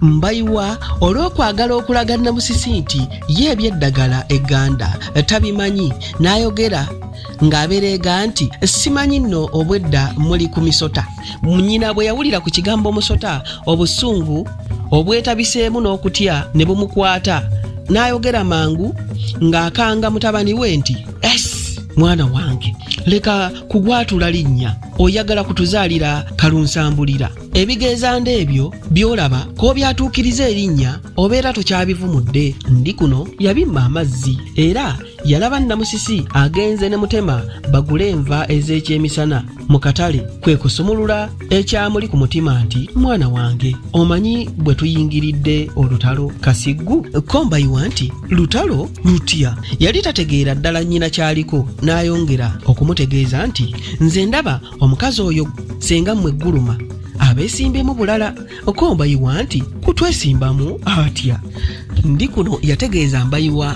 Mbayiwa olw'okwagala okulaga Namusisi nti ye eby'eddagala egganda tabimanyi, n'ayogera ng'abereega nti simanyi nno obwedda muli ku misota. Nnyina bwe yawulira ku kigambo musota, obusungu obwetabiseemu n'okutya ne bumukwata, n'ayogera mangu ng'akanga mutabani we nti es mwana wange, leka kugwatula linnya, oyagala kutuzaalira kalunsambulira. Ebigeezanda ebyo by'olaba k'obyatuukiriza erinnya obeera tokyabivumudde. Ndi kuno yabimma amazzi era yalaba Namusisi agenze ne Mutema bagule enva ez'ekyemisana mu katale, kwe kusumulula ekyamuli ku mutima nti mwana wange, omanyi bwe tuyingiridde olutalo kasiggu? Ko Mbayiwa nti lutalo lutya? Yali tategeera ddala nnyina ky'aliko, n'ayongera okumutegeeza nti nze ndaba omukazi oyo senga mmwe gguluma abeesimbyemu bulala. Ko Mbayiwa nti kutwesimbamu atya? Ndi kuno yategeeza Mbayiwa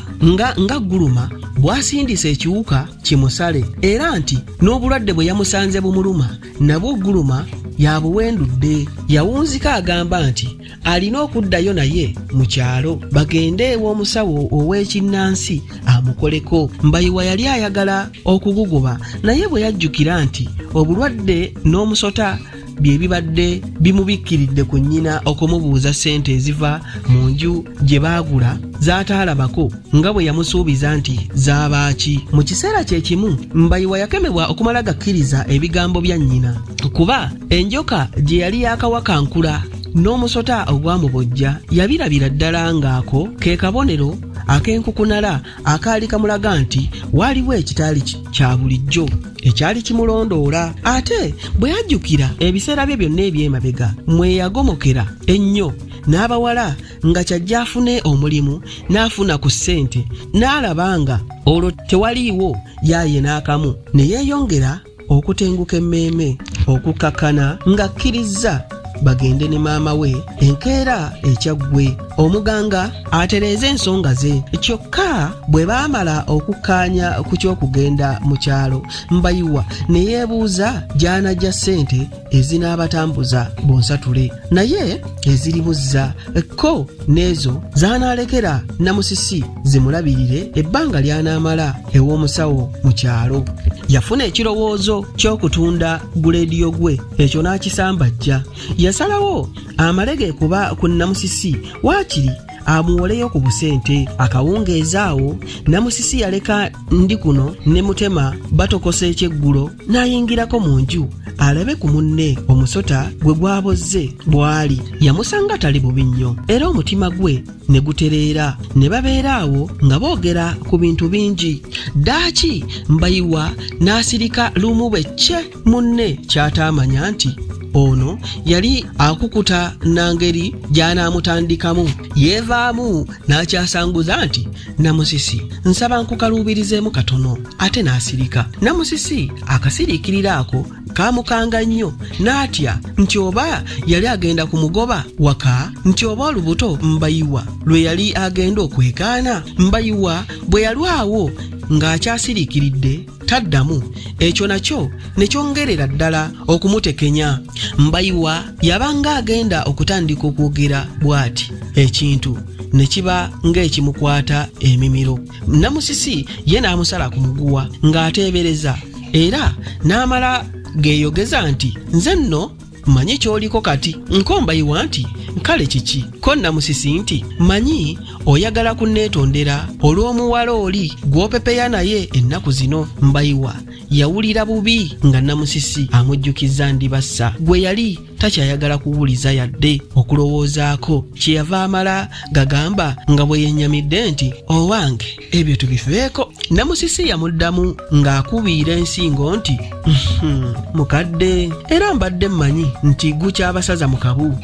nga gguluma bw'asindise ekiwuka kimusale, era nti n'obulwadde bwe yamusanze bumuluma nabwo gguluma yabuwendudde. Yawunzika agamba nti alina okuddayo naye mu kyalo bagende ew'omusawo ow'ekinnansi amukoleko. Mbayiwa yali ayagala okuguguba, naye bwe yajjukira nti obulwadde n'omusota bye bibadde bimubikkiridde ku nnyina okumubuuza ssente eziva mu nju gye baagula z'ataalabako nga bwe yamusuubiza nti zaabaaki. Mu kiseera kye kimu Mbayiwa yakemebwa okumala gakkiriza ebigambo bya nnyina, kuba enjoka gye yali yaakawakankula n'omusota ogwamubojja yabirabira ddala ng'ako ke kabonero ak'enkukunala akaali kamulaga nti waaliwo ekitaali kya bulijjo ekyali kimulondoola. Ate bwe yajjukira ebiseera bye byonna eby'emabega mwe yagomokera ennyo n'abawala nga kyajja afune omulimu n'afuna ku ssente, n'alaba nga olwo tewaliiwo yaaye n'akamu, ne yeeyongera okutenguka emmeeme okukakkana ng'akkirizza bagende ne maama we enkeera ekyaggwe omuganga atereeze ensonga ze. Kyokka bwe baamala okukkaanya ku ky'okugenda mu kyalo, Mbayiwa ne yeebuuza gy'anajja ssente ezinaabatambuza bonsatule, naye ezirimuzza ko n'ezo z'anaalekera Namusisi zimulabirire ebbanga ly'anaamala ew'omusawo mu kyalo. Yafuna ekirowoozo ky'okutunda guleediyo gwe, ekyo n'akisambajja. Yasalawo amale geekuba ku Namusisi waakiri amuwoleyo ku busente. Akawungeezi awo Namusisi yaleka ndi kuno ne Mutema batokosa ekyeggulo, n'ayingirako mu nju alabe ku munne omusota gwe gwabozze bw'ali. Yamusanga tali bubi nnyo era omutima gwe ne gutereera, ne babeera awo nga boogera ku bintu bingi. Ddaaki Mbayiwa n'asirika lumu bwe kye munne ky'ataamanya nti ono yali akukuta na ngeri gy'anaamutandikamu. Yeevaamu n'akyasanguza nti Namusisi, nsaba nkukaluubirizeemu katono, ate n'asirika. Namusisi akasiriikirira ako kaamukanga nnyo n'atya nti oba yali agenda kumugoba waka, nti oba olubuto Mbayiwa lwe yali agenda okwegaana. Mbayiwa bwe yalwawo ng'akyasiriikiridde taddamu, ekyo nakyo ne kyongerera ddala okumutekenya. Mbayiwa yabanga agenda okutandika okwogera bw'ati, ekintu ne kiba ng'ekimukwata emimiro. Namusisi ye n'amusala ku muguwa ng'ateebereza, era n'amala geeyogeza nti nze nno manyi ky'oliko kati. Nko Mbayiwa nti kale kiki? Ko Namusisi nti manyi oyagala kunneetondera olw'omuwala oli gw'opepeya naye ennaku zino. Mbayiwa yawulira bubi nga Namusisi amujjukizza Ndibassa gwe yali takyayagala kuwuliza yadde okulowoozaako, kyeyava amala gagamba nga bwe yennyamidde nti owange ebyo tubiveeko. Namusisi yamuddamu ng'akubiira ensingo nti mukadde, era mbadde mmanyi nti gukyabasaza mu kabu,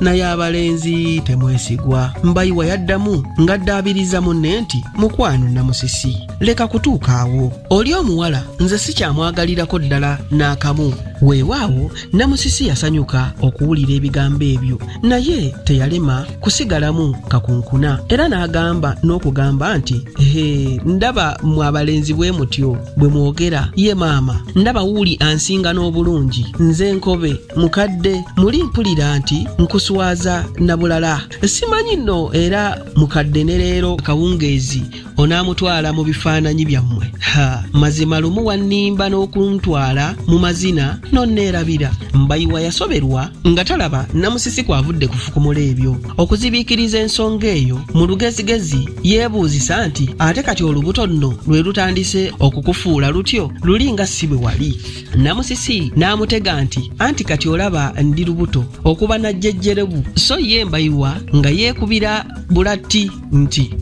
naye abalenzi temwesigwa. Mbayiwa yaddamu ng'addaabiriza munne nti mukwano Namusisi, leka kutuuka awo, oli omuwala nze sikyamwagalirako ddala n'akamu. Weewaawo Namusisi yasanyuka okuwulira ebigambo ebyo, naye teyalema kusigalamu kakunkuna era n'agamba n'okugamba nti, Hee, ndaba mmwe abalenzi bwe mutyo bwe mwogera. Ye maama, ndaba wuuli ansinga n'obulungi. Nze nkobe, mukadde, muli mpulira nti nkuswaza na bulala. Simanyi nno era mukadde ne leero akawungeezi onaamutwala mu bifaananyi byammwe. Ha, mazima lumu wannimba n'okuntwala mu mazina n'onneerabira. Mbayiwa yasoberwa nga talaba Namusisi kw'avudde kufukumula ebyo. Okuzibiikiriza ensonga eyo mu lugezigezi yeebuuzisa nti, ate kati olubuto nno lwe lutandise okukufuula lutyo luli nga si bwe wali. Namusisi n'amutega nti, anti kati olaba ndi lubuto okuba na jjejjerebu. So ye Mbayiwa nga yeekubira bulatti nti,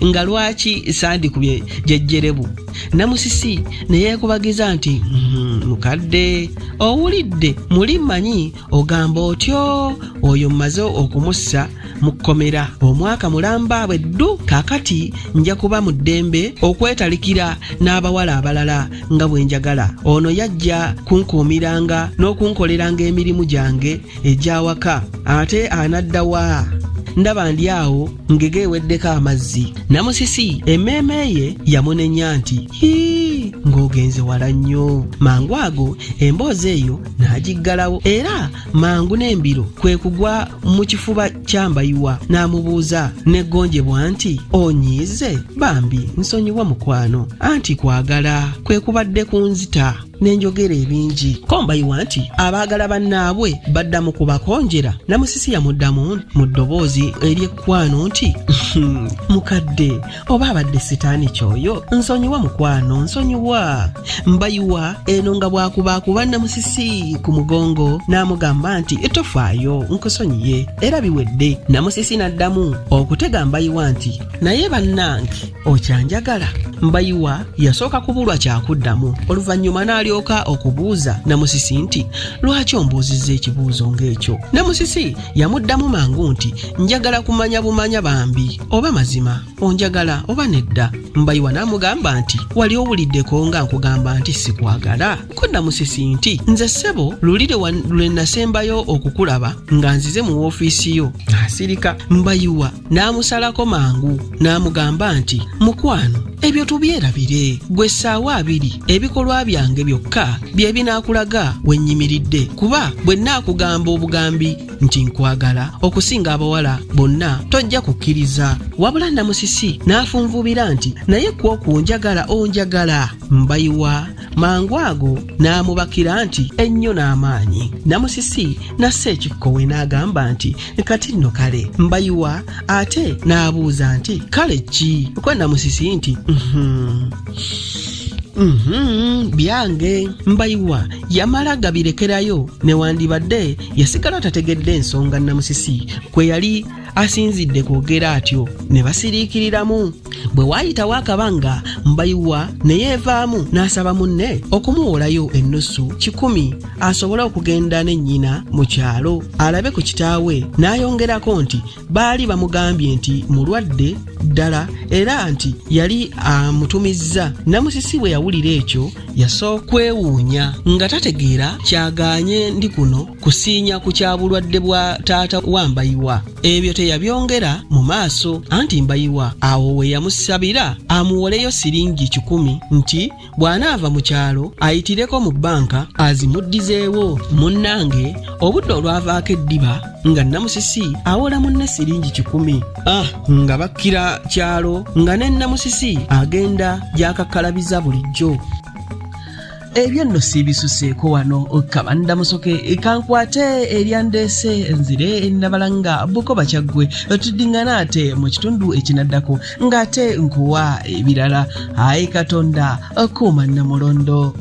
nga lwaki sandikubye jjejjerebu. Namusisi ne yeekubagiza nti, mukadde owulidde muli mmanyi ogamba otyo oyo mmaze okumussa mu kkomera omwaka mulamba bwe ddu, kaakati nja kuba mu ddembe okwetalikira n'abawala abalala nga bwe njagala. Ono yajja kunkuumiranga n'okunkoleranga emirimu gyange egy'awaka, ate anadda wa? Ndaba ndi awo ngege eweddeko amazzi. Namusisi emmeeme ye yamunenya nti, Hii, ng'ogenze wala nnyo. Mangu ago emboozi eyo n'agiggalawo era mangu n'embiro kwe kugwa mu kifuba kya Mbayiwa n'amubuuza n'eggonjebwa nti, Onyiize? Bambi nsonyiwa mukwano, anti kwagala kwe kubadde kunzita ne njogera ebingi. Ko Mbayiwa nti, Abaagala bannaabwe badda mu kubakonjera? Namusisi yamuddamu mu ddoboozi ery'ekkwano nti, Mukadde, oba abadde sitaani kyoyo, nsonyiwa mukwano, nsonyiwa. Mbayiwa eno nga bw'akubaakuba Namusisi ku mugongo n'amugamba nti, Tofaayo, nkusonyiye era biwedde. Namusisi n'addamu okutega Mbayiwa nti, Naye bannange okyanjagala? Mbayiwa yasooka kubulwa kyakuddamu, oluvannyuma n'alyoka okubuuza Namusisi nti, Lwaki ombuuzizza ekibuuzo ng'ekyo? Namusisi yamuddamu mangu nti, Njagala kumanya bumanya bambi oba mazima onjagala oba nedda. Mbayiwa n'amugamba nti, Wali owuliddeko nga nkugamba nti sikwagala? Ko Namusisi nti, Nze ssebo luli lwe nasembayo okukulaba nga nzize mu woofiisi yo. Asirika. Mbayiwa n'amusalako mangu n'amugamba nti, Mukwano, ebyo tubyerabire. Gwe ssaawa 2 ebikolwa byange byokka bye binaakulaga we nnyimiridde, kuba bwe nnaakugamba obugambi nti nkwagala okusinga abawala bonna tojja kukkiriza. Wabula Namusisi n'afunvubira nti, Naye kwo kunjagala onjagala. Mbayiwa mangu ago n'amubakira nti ennyo n'amaanyi. Namusisi n'assa ekikkowe n'agamba nti, Kati nno kale. Mbayiwa ate n'abuuza nti, Kale ki? Ko Namusisi nti, Byange. Mbayiwa yamala gabirekerayo newandibadde yasigala tategedde ensonga Namusisi kwe yali asinzidde kwogera atyo, ne basiriikiriramu. Bwe waayitawo akabanga, Mbayiwa ne yeevaamu n'asaba munne okumuwolayo ennusu 100 asobole okugenda ne nnyina mu kyalo alabe ku kitaawe, n'ayongerako nti baali bamugambye nti mulwadde ddala era nti yali amutumizza. Namusisi bwe yawulira ekyo yasooka kwewuunya nga tategeera kyagaanye ndi kuno kusiinya ku kya bulwadde bwa taata wa Mbayiwa. Ebyo teyabyongera mu maaso, anti Mbayiwa awo we yamusabira amuwoleyo siringi 100 nti bw'anaava mu kyalo ayitireko mu bbanka azimuddizeewo. Munnange obudde olwavaako eddiba nga Namusisi awola munne siringi 100. Nga bakkira kyalo nga ne Namusisi agenda gy'akakkalabiza bulijjo. Ebyo nno siibisuseeko wano, kabanda musoke kankwate eryandeese nzire Nabalanga Bukoba Kyaggwe, tuddingana ate mu kitundu ekinaddako ng'ate nkuwa ebirala. Ayi Katonda kuuma Nnamulondo.